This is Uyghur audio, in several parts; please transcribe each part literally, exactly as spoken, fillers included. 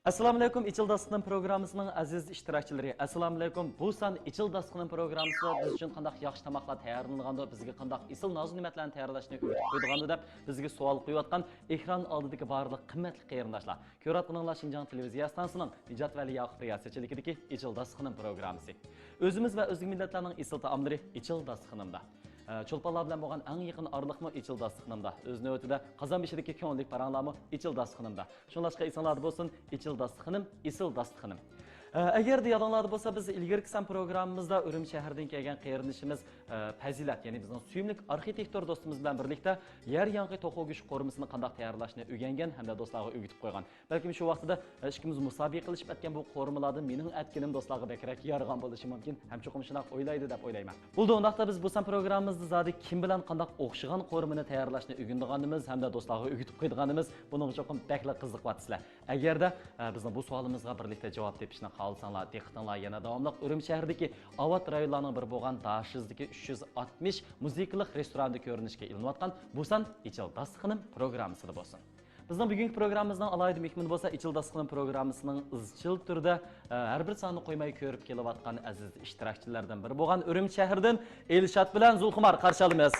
ئەسسالامۇئەلەيكۇم، ئېچىل داستىخىنىم پروگراممىسىنىڭ ئەزىز ئىشتىراكچىلىرى، ئەسسالامۇئەلەيكۇم. بۇ سان ئېچىل داستىخىنىم پروگراممىسىدا بىز ئۈچۈن قانداق ياخشى تاماقلار تەييارلىنىدىغاندۇ، بىزگە قانداق ئېسىل نازۇ نېمەتلەرنى تەييارلاشنى ئۆگىتىپ قويىدىغاندۇ دەپ بىزگە سوئال قويۇۋاتقان ئېكران ئالدىدىكى بارلىق قىممەتلىك قېرىنداشلار. كۆرۈۋاتقىنىڭلار شىنجاڭ تېلېۋىزىيە ئىستانسىسىنىڭ نىجات ۋەلى ياقۇپ رىياسەتچىلىكىدىكى ئېچىل داستىخىنىم پروگراممىسى. ئۆزىمىز ۋە ئۆزگە مىللەتلەرنىڭ ئېسىل تائاملىرى ئېچىل داستىخىنىمدا. ئە، چولپانلار بىلەن بولغان ئەڭ يېقىن ئارىلىقمۇ ئېچىل داستىخىنىمدا. ئۆز نۆۋىتىدە قازان بېشىدىكى كۆڭۈللۈك پاراڭلارمۇ ئېچىل داستىخىنىمدا. شۇڭلاشقا ئېسىڭلاردا بولسۇن، ئېچىل داستىخىنىم، ئېسىل داستىخىنىم. ئە، ئەگەردە يادىڭلاردا بولسا، بىز ئىلگىرىكى سان پروگراممىمىزدا ئۈرۈمچى شەھىرىدىن كەلگەن قېرىندىشىمىز، ئە، پەزىلەت، يەنى بىزنىڭ سۆيۈملۈك ئارخىتېكتور دوستىمىز بىلەن بىرلىكتە يەر ياڭىقى توخۇ گۆشى قورۇمىسىنى قانداق تەييارلاشنى ئۆگەنگەن ھەمدە دوستلارغا ئۆگىتىپ قويغان. بەلكىم شۇ ۋاقتىدا، ئە، ئىككىمىز مۇسابىقە قىلىشىپ ئەتكەن بۇ قورۇمىلاردىن مېنىڭ ئەتكىنىم دوستلارغا بەكرەك يارىغان بولۇشى مۇمكىن ھەم چوقۇم شۇنداق ئويلايدۇ دەپ ئويلايمەن. بولدى، ئۇنداقتا بىز بۇ سان پروگراممىمىزدا زادى كىم بىلەن قانداق ئوخشىغان قورۇمىنى تەييارلاشنى ئۆگىنىدىغانىمىز ھەمدە دوستلارغا ئۆگىتىپ قويىدىغانىمىز، بۇنىڭغا چوقۇم بەكلا قىزىقىۋاتىسىلەر. ئەگەردە، ئە، بىزنىڭ بۇ سوئالىمىزغا بىرلىكتە جاۋاب تېپىشنى خالىساڭلار، دىققىتىڭلار يەنە داۋاملىق ئۈرۈمچى شەھىرىدىكى ئاۋات رايونلارنىڭ بىرى بولغان داشىزدىكى ئۈچ يۈز ئاتمىش مۇزىكىلىق رېستوراندا كۆرۈنۈشكە ئېلىنىۋاتقان بۇ سان ئېچىل داستىخىنىم پروگراممىسىدا بولسۇن. بىزنىڭ بۈگۈنكى پروگراممىمىزنىڭ ئالاھىدە مېھمىنى بولسا ئېچىل داستىخىنىم پروگراممىسىنىڭ ئىزچىل تۈردە، ئە، ھەر بىر ساننى قويماي كۆرۈپ كېلىۋاتقان ئەزىز ئىشتىراكچىلىرىدىن بىرى بولغان ئۈرۈمچى شەھىرىدىن ئىلشات بىلەن زۇلخۇمار قارشى ئالىمىز.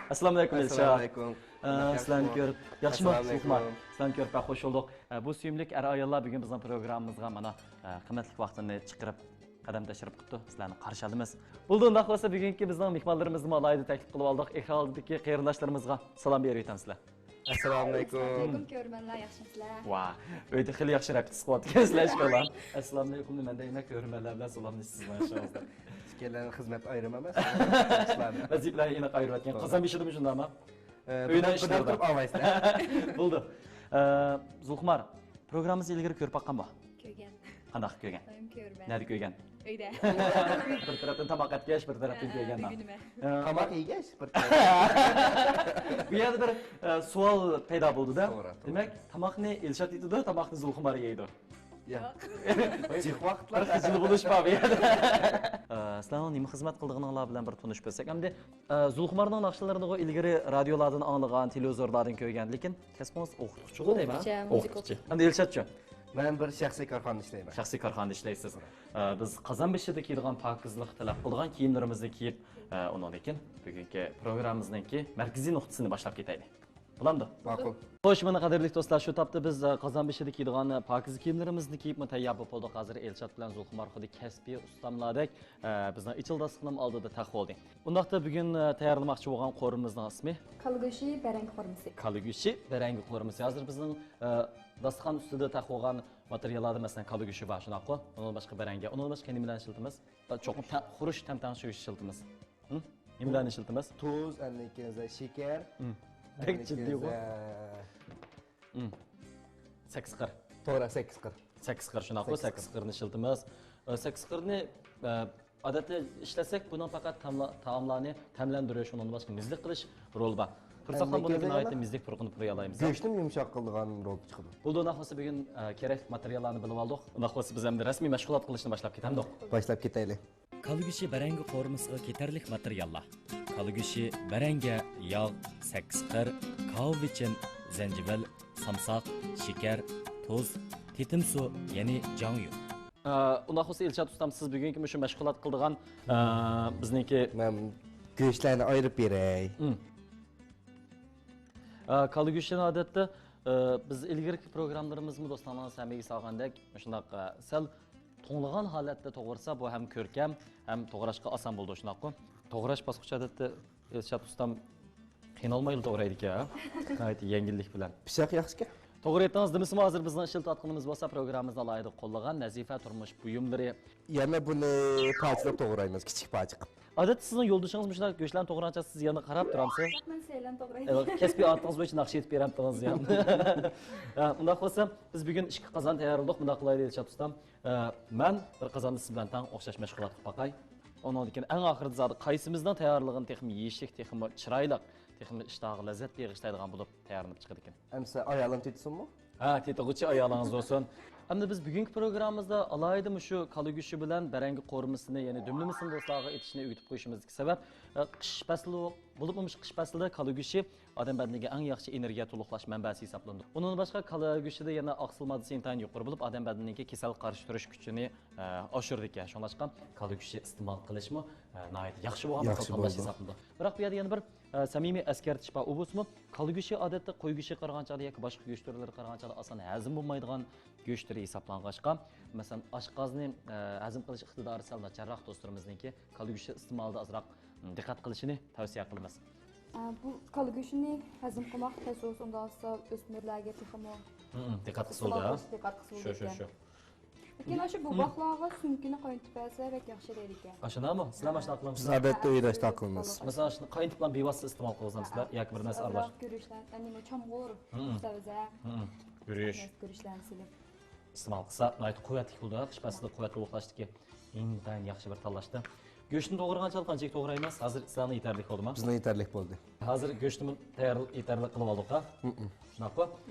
ئەسسالامۇئەلەيكۇم ئىلشات. ئەسسالامۇئەلەيكۇم. ئە، سىلەرنى كۆرۈپ ياخشىمۇ زۇلخۇمار؟ ئەسسالامۇئەلەيكۇم. سىلەرنى كۆرۈپ بەك خوش بولدۇق. ئە، بۇ سۆيۈملۈك ئەر-ئاياللار بۈگۈن بىزنىڭ پروگراممىمىزغا مانا، ئە، قىممەتلىك ۋاقتىنى چىقىرىپ قەدەم تەشرىپ قىپتۇ. سىلەرنى قارشى ئالىمىز. بولدى، ئۇنداق بولسا بۈگۈنكى بىزنىڭ مېھمانلىرىمىزنىمۇ ئالاھىدە تەكلىپ قىلىۋالدۇق. ئېكران ئالدىدىكى قېرىنداشلىرىمىزغا سالام بېرىۋېتەمسىلەر. ئەسسالامۇئەلەيكۇم. ئەسسالامۇئەلەيكۇم، كۆرۈرمەنلەر، ياخشىمۇسىلەر؟ ۋا، ئۆيدە خېلى ياخشى رەپىتىس قىلىۋاتىكەنسىلەر ئىشقىللا. ئەسسالامۇئەلەيكۇم، مەن دەيمەن، كۆرۈرمەنلەر بىلەن سالاملىشىسىزلەر ئىشىڭىزدا. ئىككىيلەننىڭ خىزمەت ئايرىم ئەمەس. ۋەزىپىلەرنى ئېنىق ئايرىۋەتكەن. توغرا. قازان بېشىدىمۇ شۇنداقمۇ؟ ئە، ئۆيدە بىردەم، ئىشلىرىدا. بىردەم تۇرۇپ ئالمايسىلەر. بولدى. ئە، زۇلخۇمار، پروگراممىمىزنى ئىلگىرى كۆرۈپ باققانمۇ؟ كۆرگەن. قانداق كۆرگەن؟ دائىم كۆرىمەن. نەدە كۆرگەن؟ ئۆيدە. بىر تەرەپتىن تاماق ئەتكەچ، بىر تەرەپتىن ھە، كۆرگەن. ئۆگىنىمەن. ئە، تاماق يېگەچ، بىر تەرەپتىن. بۇ يەردە بىر، ئە، سوئال پەيدا بولدى-دە. توغرا، توغرا. دېمەك، تاماقنى ئىلشات ئېتىدۇ، تاماقنى زۇلخۇمار يەيدۇ. ياق. جىق ۋاقىتلار. بىر خىجىل بولۇش بار بۇ يەردە. ئە، سىلەرنىڭ نېمە خىزمەت قىلىدىغىنىڭلار بىلەن بىر تونۇشۇپ ئۆتسەك. ئەمدى، ئە، زۇلخۇمارنىڭ ناخشىلىرىنىغۇ ئىلگىرى رادىيولاردىن ئاڭلىغان، تېلېۋىزورلاردىن كۆرگەن، لېكىن كەسپىڭىز ئوقۇتقۇچىغۇ دەيمەن. ئوقۇتقۇچى، مۇزىكا ئوقۇتقۇچى. ئوقۇتقۇچى. ئەمدى ئىلشاتچۇ؟ مەن بىر شەخسىي كارخانىدا ئىشلەيمەن. شەخسىي كارخانىدا ئىشلەيسىز. ئە، بىز قازان بېشىدا كىيىدىغان پاكىزلىق تەلەپ قىلىدىغان كىيىملىرىمىزنى كىيىپ، ئە، ئۇنىڭدىن كېيىن بۈگۈنكى پروگراممىمىزنىڭكى مەركىزىي نۇقتىسىنى باشلاپ كېتەيلى. بولامدۇ؟ ماقۇل. خوش، مانا قەدىرلىك دوستلار، شۇ تاپتا بىز، ئە، قازان بېشىدا كىيىدىغان، ئە، پاكىزە كىيىملىرىمىزنى كىيىپمۇ تەييار بولۇپ بولدۇق. ھازىر ئىلشات بىلەن زۇلخۇمار خۇددى كەسپىي ئۇستاملاردەك، ئە، بىزنىڭ ئېچىل داستىخىنىم ئالدىدا تەق بولدى. ئۇنداقتا بۈگۈن، ئە، تەييارلىماقچى بولغان قورۇمىمىزنىڭ ئىسمى؟ كالا گۆشى بەرەڭگە قورۇمىسى. كالا گۆشى بەرەڭگە قورۇمىسى. ھازىر بىزنىڭ، ئە، داستىخان ئۈستىدە تەق بولغان ماتېرىياللاردا، مەسىلەن، كالا گۆشى بار، شۇنداققۇ؟ ئۇنىڭدىن باشقا بەرەڭگە، ئۇنىڭدىن باشقا نېمىلەرنى ئىشلىتىمىز؟ ئە، چوقۇم تە-، خۇرۇش تەمتەڭ شۇ ئىشلىتىمىز. ھە؟ نېمىلەرنى ئىشلىتىمىز؟ تۇز، ئەنىكىنزە شېكەر. ھە. بەك جىددىيغۇ. ھە. سەككىز قىر. توغرا، سەككىز قىر. سەككىز قىر، شۇنداققۇ؟ سەككىز قىر. سەككىز قىرنى ئىشلىتىمىز. ئە، سەككىز قىرنى، ئە، ئادەتتە ئىشلەتسەك، بۇنىڭ پەقەت تاملا-، تائاملارنى تەملەندۈرۈش، ئۇنىڭدىن باشقا مېزلىك قىلىش رولى بار. پۇرسەت قالغان بولىدىكى ناھايىتى مېزلىك پۇرىقىنى پۇرايالايمىز. گۆشنىمۇ يۇمشاق قىلىدىغان رولدا چىقىدۇ. بولدى، ئۇنداق بولسا بۈگۈن، ئە، كېرەكلىك ماتېرىياللارنى بىلىۋالدۇق. ئۇنداق بولسا بىز ئەمدى رەسمىي مەشغۇلات قىلىشنى باشلاپ كېتەمدۇق؟ باشلاپ كېتەيلى. كالا گۆشى بەرەڭگە قورۇمىسىغا كېتەرلىك ماتېرىياللار: كالا گۆشى، بەرەڭگە، ياغ، سەككىز قىر، كاۋا بېچىن، زەنجىۋىل، سامساق، شېكەر، تۇز، تېتىم سۇ، يەنى جاڭيۇ. ئە، ئۇنداق بولسا ئىلشات ئۇستام، سىز بۈگۈنكى مۇشۇ مەشغۇلات قىلىدىغان، ئە، بىزنىڭكى مەن گۆشلەرنى ئايرىپ بېرەي. ھىم. ئە، كالا گۆشىنى ئادەتتە، ئە، بىز ئىلگىرىكى پروگراملىرىمىزمۇ دوستلارنىڭ ھەممىگە سالغاندەك مۇشۇنداق، ئە، سەل توڭلىغان ھالەتتە توغرىسا، بۇ ھەم كۆركەم، ھەم توغراشقا ئاسان بولىدۇ، شۇنداققۇ؟ توغراش باسقۇچى ئادەتتە ئىلشات ئۇستام قىينالمايلا توغرايدىكەن، ھە؟ ناھايىتى يەڭگىللىك بىلەن. پىچاق ياخشىكەن. توغرا ئېيتتىڭىز، دېمىسىمۇ ھازىر بىزنىڭ ئىشلىتىۋاتقىنىمىز بولسا پروگراممىمىزدا ئالاھىدە قوللىغان نەزىپە تۇرمۇش بۇيۇملىرى. يەنە بۇنى پارچىلاپ توغرايمىز، كىچىك پارچە قىلىپ. ئادەتتە سىزنىڭ يولدىشىڭىز مۇشۇنداق گۆشلەرنى توغرىغان چاغدا سىز يەنە قاراپ تۇرامسىز؟ ياق، مەن سەيلەن توغرايمەن. ئە، كەسپىي ئادىتىڭىز بويىچە ناخشا ئېيتىپ بېرەمتىڭىز يا؟ ئە، ئۇنداق بولسا بىز بۈگۈن ئىككى قازان تەييارلىدۇق، مۇنداق قىلايلى دىلشات ئۇستام. ئە، مەن بىر قازاندا سىز بىلەن تەڭ ئوخشاش مەشغۇلات قىلىپ باقاي. ئۇنىڭدىن كېيىن ئەڭ ئاخىرىدا زادى قايسىمىزنىڭ تەييارلىغىنى تېخىمۇ يېيىشلىك، تېخىمۇ چىرايلىق، تېخىمۇ ئىشتىھاغا لەززەت بېغىشلايدىغان بولۇپ تەييارلىنىپ چىقىدىكەن. ئەمسە ئايالىم تېتىسۇنمۇ؟ ھە، تېتىغۇچى ئايالىڭىز بولسۇن. ئەمدى بىز بۈگۈنكى پروگراممىمىزدا ئالاھىدە مۇشۇ كالا گۆشى بىلەن بەرەڭگە قورۇمىسىنى، يەنى دۈملىمىسىنى دوستلارغا ئېتىشنى ئۆگىتىپ قويۇشىمىزدىكى سەۋەب، ئە، قىش پەسلى بولۇپمۇ مۇشۇ قىش پەسلىدە كالا گۆشى ئادەم بەدىنىگە ئەڭ ياخشى ئېنېرگىيە تولۇقلاش مەنبەسى ھېسابلىنىدۇ. ئۇنىڭدىن باشقا كالا گۆشىدە يەنە ئاقسىل ماددىسى ئىنتايىن يۇقىرى بولۇپ، ئادەم بەدىنىدىكى كېسەل قارشى تۇرۇش كۈچىنى، ئە، ئاشۇرىدىكەن. شۇڭلاشقا كالا گۆشى ئىستېمال قىلىشمۇ، ئە، ناھايىتى ياخشى بولغان بىر ياخشى خىل تاللاش بولىدۇ. ھېسابلىنىدۇ. بىراق بۇ يەردە يەنە بىر ئە، سەمىمىي ئەسكەرتىش بار. ئۇ بولسىمۇ، كالا گۆشى ئادەتتە قوي گۆشىگە قارىغان چاغدا ياكى باشقا گۆش تۈرلىرىگە قارىغان چاغدا ئاسان ھەزىم بولمايدىغان گۆش تۈرى ھېسابلانغاچقا، مەسىلەن، ئاشقازىنى، ئە، ھەزىم قىلىش ئىقتىدارى سەل ناچارراق دوستلىرىمىزنىڭكى كالا گۆشى ئىستېمالىدا ئازراق، م، دىققەت قىلىشىنى تەۋسىيە قىلىمىز. ئە، بۇ كالا گۆشىنى ھەزىم قىلماق تەس بولسا، ئۇنداق بولسا ئۆسمۈرلەرگە تېخىمۇ م، م، دىققەت قىلسا بولىدۇ، ئىستېمال ھە؟ قىلىش دىققەت قىلسا شۇ، شۇ، بولىدىكەن. شۇ. لېكىن ئاشۇ بوۋاقلارغا سۆڭىكىنى قاينىتىپ بەرسە بەك ياخشى دەيدىكەن. ئاشۇنداقمۇ؟ سىلەرمۇ ئاشۇنداق قىلامسىز؟ بىز ئادەتتە ئۆيدە ئاشۇنداق قىلىمىز. مەسىلەن، ئاشۇنى قاينىتىپلا بىۋاسىتە ئىستېمال قىلغۇزامسىلەر ياكى بىر نەرسە ئازراق ئارىلاش؟ گۈرۈچلەر، ئەنە، چامغۇر، مم. سەۋزە. مم. گۈرۈچ. گۈرۈچلەرنى سېلىپ. ئىستېمال قىلسا، ناھايىتى قۇۋۋەتلىك بولىدۇ. قىش پەسلىدە قۇۋۋەت تولۇقلاشتىكى ئىنتايىن ياخشى بىر تاللاشتى. گۆشنى توغرىغان چاغدا قانچىلىك توغرايمىز؟ ھازىر سىلەرنىڭ يېتەرلىك بولدىمۇ؟ بىزنىڭ يېتەرلىك بولدى. ھازىر گۆشنىمۇ تەييار، يېتەرلىك قىلىپ ئالدۇق ھە؟ مم. شۇنداققۇ؟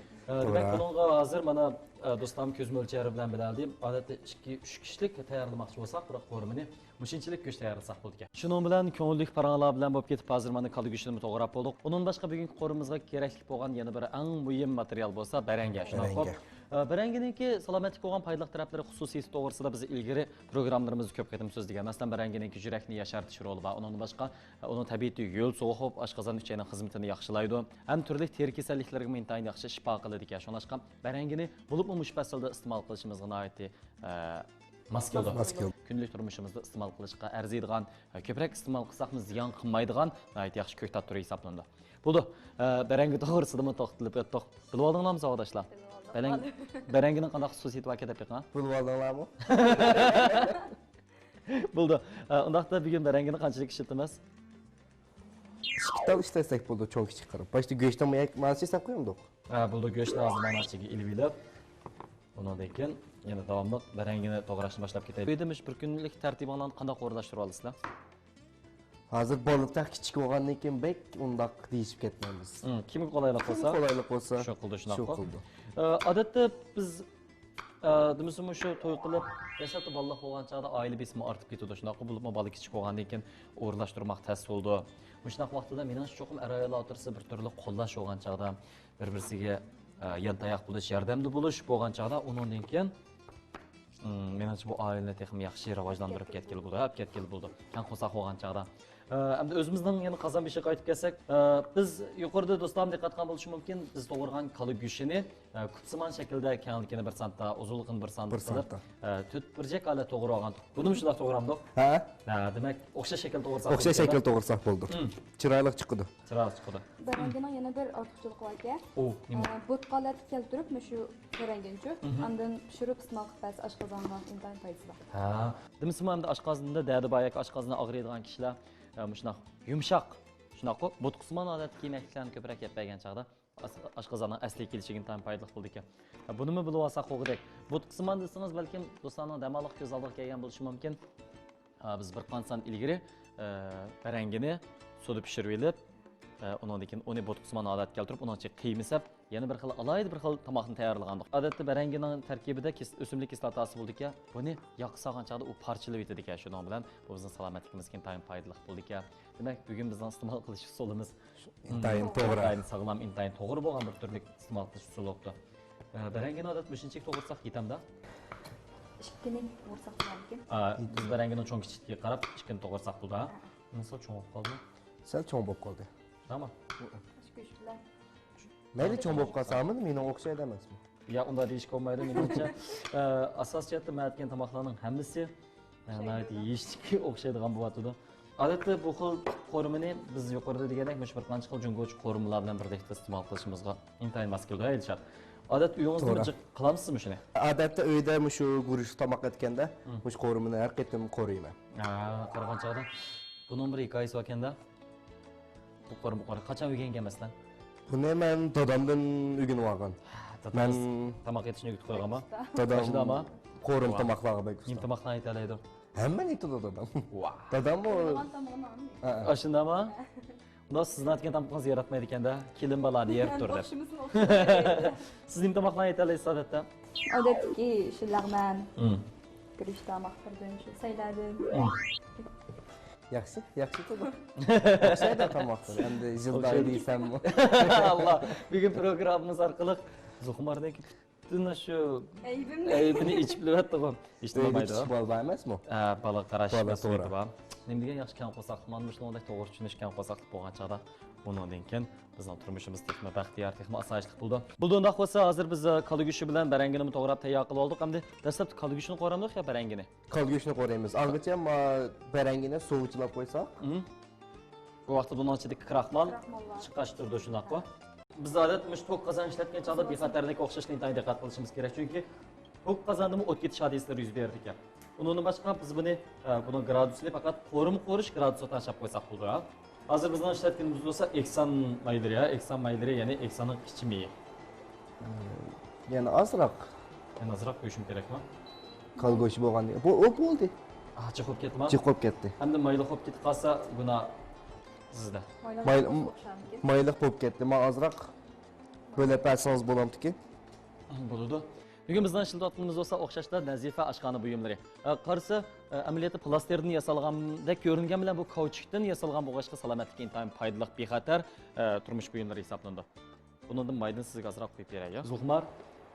ئە، دېمەك، توغرا. بۇنىڭغا ھازىر مانا، ئە، دوستلارمۇ كۆز مۆلچەرى بىلەن بىلەلدى. ئادەتتە ئىككى، ئۈچ كىشىلىك تەييارلىماقچى بولساق، بىراق قورۇمىنى مۇشۇنچىلىك گۆش تەييارلىساق بولىدىكەن. شۇنىڭ بىلەن كۆڭۈللۈك پاراڭلار بىلەن بولۇپ كېتىپ، ھازىر مانا كالا گۆشىنىمۇ توغراپ بولدۇق. ئۇنىڭدىن باشقا بۈگۈنكى قورۇمىمىزغا كېرەكلىك بولغان يەنە بىر ئەڭ مۇھىم ماتېرىيال بولسا بەرەڭگە، شۇنداققۇ؟ بەرەڭگە. ئە، بەرەڭگىنىڭكى سالامەتلىككە بولغان پايدىلىق تەرەپلىرى خۇسۇسىيىتى توغرىسىدا بىز ئىلگىرى پروگراممىلىرىمىزدا كۆپ قېتىم سۆزلىگەن. مەسىلەن، بەرەڭگىنىڭكى يۈرەكنى ياشارتىش رولى بار. ئۇنىڭدىن باشقا، ئە، ئۇنىڭ تەبىئىتى ھۆل سوغۇق بولۇپ، ئاشقازان ئۈچەينىڭ خىزمىتىنى ياخشىلايدۇ. ھەم تۈرلۈك تېرە كېسەللىكلىرىگىمۇ ئىنتايىن ياخشى شىپا قىلىدىكەن. شۇڭلاشقا بەرەڭگىنى بولۇپمۇ مۇشۇ پەسىلدە ئىستېمال قىلىشىمىزغا ناھايىتى، ئە، ماس كېلىدۇ. ماس كېلىدۇ. كۈندىلىك تۇرمۇشىمىزدا ئىستېمال قىلىشقا ئەرزىيدىغان، ئە، كۆپرەك ئىستېمال قىلساقمۇ زىيان قىلمايدىغان ناھايىتى ياخشى كۆكتات تۈرى ھېسابلىنىدۇ. بولدى. ئە، بەرەڭگە توغرىسىدىمۇ توختىلىپ ئۆتتۇق. بىلىۋالدىڭلارمۇ ساۋاقداشلار؟ بىلىۋالدىم. بەرەڭ-، بەرەڭگىنىڭ قانداق خۇسۇسىيىتى باركەن دەپ بېقىڭ. بىلىۋالدىڭلارمۇ؟ بولدى. ئە، ئۇنداقتا بۈگۈن بەرەڭگىنى قانچىلىك ئىشلىتىمىز؟ ئىككى تال ئىشلەتسەك بولىدۇ، چوڭ كىچىك قىلىپ. باشتا گۆشنىڭ مۇ-، مانىسى سەپ قويۇمدۇق؟ ھە، بولدى. گۆشنى ھازىر مانا ئىچىگە ئېلىۋېلىپ، ئۇنىڭدىن كېيىن يەنە داۋاملىق بەرەڭگىنى توغراشنى باشلاپ كېتەي. ئۆيدە مۇشۇ بىر كۈنلۈك تەرتىبىڭلارنى قانداق ئورۇنلاشتۇرۇۋالىسىلەر؟ ھازىر بالىلار تېخى كىچىك بولغاندىن كېيىن بەك ئۇنداق دېيىشىپ كەتمەيمىز. ھىم، كىمگە قولايلىق بولسا، كىمگە قولايلىق بولسا، شۇ قىلىدۇ، شۇنداققۇ؟ شۇ قىلىدۇ. ئە، ئادەتتە بىز، ئە، دېمىسىمۇ شۇ توي قىلىپ، دەسلەپتە بالىلىق بولغان چاغدا ئائىلە بېسىمى ئارتىپ كېتىدۇ، شۇنداققۇ؟ بولۇپمۇ بالا كىچىك بولغاندىن كېيىن ئورۇنلاشتۇرماق تەس بولىدۇ. مۇشۇنداق ۋاقتىدا مېنىڭچە چوقۇم ئەر-ئايال ئوتتۇرىسىدا بىر تۈرلۈك قوللاش بولغان چاغدا، بىر-بىرسىگە، ئە، يانتاياق بولۇش، ياردەمدە بولۇش بولغان چاغدا، ئۇنىڭدىن كېيىن، ئىم، مېنىڭچە بۇ ئائىلىنى تېخىمۇ ياخشى راۋاجلاندۇرۇپ كەتكىلى بولىدۇ، ئەپ كەتكىلى بولىدۇ. كەڭ قورساق بولغان چاغدا. ئە، ئەمدى ئۆزىمىزنىڭ يەنە قازان بېشىغا قايتىپ كەلسەك، ئە، بىز يۇقىرىدا دوستلارمۇ دىققەت قىلغان بولۇشى مۇمكىن، بىز توغرىغان كالا گۆشىنى، ئە، كۇپسىمان شەكىلدە كەڭلىكىنى بىر سانتا، ئۇزۇنلۇقىنى بىر سانتا بىر قىلىپ، سانتا. ئە، تۆت بۇرجەك ھالەتتە توغرىۋالغان. بۇنىمۇ شۇنداق توغرامدۇق؟ ھە؟ ھە، دېمەك، ئوخشاش شەكىلدە توغرىساق ئوخشاش شەكىلدە توغرىساق بولدى. ھىم. چىرايلىق چىقىدۇ. چىرايلىق چىقىدۇ. بەرەڭگىنىڭ يەنە بىر ئارتۇقچىلىقى باركەن. ئۇ نېمە؟ ئە، بوتقا ھالەتكە كەلتۈرۈپ، مۇشۇ بەرەڭگىنچۇ، مم. ئاندىن پىشۇرۇپ ئىستېمال قىلىپ بەرسە ئاشقازانغا ئىنتايىن پايدىسى بار. ھە. دېمىسىمۇ ئەمدى ئاشقازىنىدا دەردى بار ياكى ئاشقازىنى ئاغرىيدىغان كىشىلەر، ئە، مۇشۇنداق يۇمشاق، شۇنداققۇ، بوتقىسىمان ھالەتتىكى يېمەكلىكلەرنى كۆپرەك يەپ بەرگەن چاغدا ئاس-، ئاشقازاننىڭ ئەسلىگە كېلىشىگە ئىنتايىن پايدىلىق بولىدىكەن. ھە، بۇنىمۇ بىلىۋالساق بولغۇدەك. بوتقىسىمان دېسىڭىز، بەلكىم دوستلارنىڭ دەماللىق كۆز ئالدىغا كەلگەن بولۇشى مۇمكىن. ئا، بىز بىر قانچە سان ئىلگىرى، ئە، بەرەڭگىنى سۇدا پىشۇرۇۋېلىپ، ئە، ئۇنىڭدىن كېيىن ئۇنى بوتقىسمان ھالەتكە كەلتۈرۈپ، ئۇنىڭ ئىچىگە قىيما سەپ، يەنە بىر خىل ئالاھىدە بىر خىل تاماقنى تەييارلىغانىدۇق. ئادەتتە بەرەڭگىنىڭ تەركىبىدە كىس-، ئۆسۈملۈك كىسلاتاسى بولىدىكەن، بۇنى ياغقا سالغان چاغدا ئۇ پارچىلىۋېتىدىكەن، شۇنىڭ بىلەن بۇ بىزنىڭ سالامەتلىكىمىزگە ئىنتايىن پايدىلىق بولىدىكەن. دېمەك، بۈگۈن بىزنىڭ ئىستېمال قىلىش ئۇسۇلىمىز ئىنتايىن توغرا. ئىنتايىن ساغلام، ئىنتايىن توغرا بولغان بىر تۈرلۈك ئىستېمال قىلىش ئۇسۇلى بوپتۇ. ئە، بەرەڭگىنى ئادەتتە مۇشۇنچىلىك توغرىساق يېتەمدۇ؟ ئىككىنى توغرىساق بولىدىكەن. ئا، بىز بەرەڭگىنىڭ چوڭ كىچىكلىكىگە قاراپ ئىككىنى توغرىساق بولىدۇ، ھە؟ ھە. مەسىلەن، چوڭ بولۇپ قالدى. سەل چوڭ بولۇپ قالدى. تامام. ئىككى ئۈچ بىلەن. مەيلى، چوڭ بولۇپ قالسا، مېنىڭ ئوخشايدۇ ئەمەسمۇ؟ يا، ئۇنداق دېيىشكە بولمايدۇ، مېنىڭچە. ئە، ئاساسىي جەھەتتە مەن ئېيتكەن تاماقلارنىڭ ھەممىسى، ئە، ناھايىتى يېيىشلىككە ئوخشايدىغان بولۇۋاتىدۇ. ئادەتتە بۇ خىل قورۇمىنى بىز يۇقىرىدا دېگەندەك مۇشۇ بىر قانچە خىل جۇڭگوچە قورۇمىلار بىلەن بىرلىكتە ئىستېمال قىلىشىمىزغا ئىنتايىن ماس كېلىدۇ، ھە، ئىلشات؟ ئادەتتە ئۆيىڭىزدىمۇ جىق قىلامسىزمۇ شۇنى؟ ئادەتتە ئۆيدە مۇشۇ گۈرۈچلۈك تاماق ئەتكەندە، مم، مۇشۇ قورۇمىنى ھەر قېتىم قورۇيمەن. ھە، قارىغان چاغدا بۇنىڭ بىر ھېكايىسى باركەن-دە. بۇ قورۇم، بۇ قورۇم. قاچان ئۆگەنگەن مەسىلەن؟ بۇنى مەن دادامدىن ئۆگىنىۋالغان. ھە، دادىڭىز مەن تاماق ئېتىشنى ئۆگىتىپ قويغانمۇ؟ دادام قورۇم تاماقلارغا بەك ئۇستا. نېمە تاماقلارنى ئېتەلەيدۇ؟ ھەممىنى ئېتىدۇ دادام. ۋاھ. داداممۇ. ھە، ھە. ئاشۇنداقمۇ؟ ئۇنداق سىزنىڭ ئەتكەن تامىقىڭىزنى ياراتمايدىكەن-دە، كېلىن بالا دېيەر تۇر دەپ. سىز نېمە تاماقلارنى ئېتەلەيسىز ئادەتتە؟ ئادەتتىكى شۇ لەغمەن، مم، گۈرۈچ تاماق بىردىن شۇ سەيلەردىن. مم. ياخشى، ياخشى تۇردى. ئوخشايدۇ تاماقلار. ئەمدى يىلدا دېسەممۇ. ئاللا، بۈگۈن پروگراممىمىز ئارقىلىق زۇخمارنىڭكى پۈتۈن شۇ ئەيىبىمنى، ئەيىبىنى ئېچىپ بىلىۋەتتىغۇ. ھېچ ئۆيگە بولمايدۇ. چىقىپ بولمايمىزمۇ؟ ھە، بالا قاراش مەسئۇلىيىتى بار. نېمە دېگەن ياخشى كەڭ قورساقلىق، مانا مۇشۇنىڭدەك توغرا چۈشىنىش، كەڭ قورساقلىق بولغان چاغدا ئۇنىڭدىن كېيىن بىزنىڭ تۇرمۇشىمىز تېخىمۇ بەختىيار، تېخىمۇ ئاسايىشلىق بولىدۇ. بولدى، ئۇنداق بولسا، ھازىر بىز، ئە، كالا گۆشى بىلەن بەرەڭگىنىمۇ توغراپ تەييار قىلىپ ئالدۇق. ئەمدى دەسلەپتە كالا گۆشىنى قورامدۇق يا بەرەڭگىنى؟ كالا گۆشىنى قورۇيمىز. ئاڭغىچە ما بەرەڭگىنى سوۋۇچىلاپ قويساق. مم. بۇ ۋاقىتتا بۇنىڭ ئىچىدىكى كراخمال، كراخماللار، چىقاش تۇرىدۇ، شۇنداققۇ؟ بىز ئادەتتە مۇشۇ توك قازان ئىشلەتكەن چاغدا بىخەتەرلىككە ئوخشاشلا ئىنتايىن دىققەت قىلىشىمىز كېرەك، چۈنكى توك قازاندىمۇ ئوت كېتىش ھادىسىلىرى يۈز بېرىدىكەن. ئۇنىڭدىن باشقا بىز بۇنى، ئە، بۇنىڭ گرادۇسىنى پەقەت قورۇما قورۇش گرادۇسىغا تەڭشەپ قويساق بولىدۇ، ھە. ھازىر بىزنىڭ ئىشلەتكىنىمىز بولسا ئېكسان مايلىرى، ھە، ئېكسان مايلىرى، يەنى ئېكساننىڭ قىچا مېيى. يەنە ئازراق. يەنە ئازراق قويۇشۇم كېرەكمۇ؟ كالا گۆشى بولغاندىن بۇ، ئۇ بولدى. ئا، جىق بولۇپ كەتتىما؟ جىق بولۇپ كەتتى. ھەمدە مايلىق بولۇپ كېتىپ قالسا، گۇناھ سىزدە. مايلىق، مايلىق بولۇپ كەتتى. مانا ئازراق بۆلەپ بەرسىڭىز بولامدىكىن؟ بولىدۇ. بۈگۈن بىزنىڭ ئىشلىتىۋاتقىنىمىز بولسا ئوخشاشلا نەزىپە ئاشخانا بۇيۇملىرى. ئە، قارىسا، ئە، ئەمەلىيەتتە پلاستىردىن ياسالغاندەك كۆرۈنگەن بىلەن بۇ كاۋچۇكتىن ياسالغان بولغاچقا سالامەتلىككە ئىنتايىن پايدىلىق، بىخەتەر، ئە، تۇرمۇش بۇيۇملىرى ھېسابلىنىدۇ. بۇنىڭدىن مايدىن سىزگە ئازراق قويۇپ بېرەي، يا؟ زۇخمار،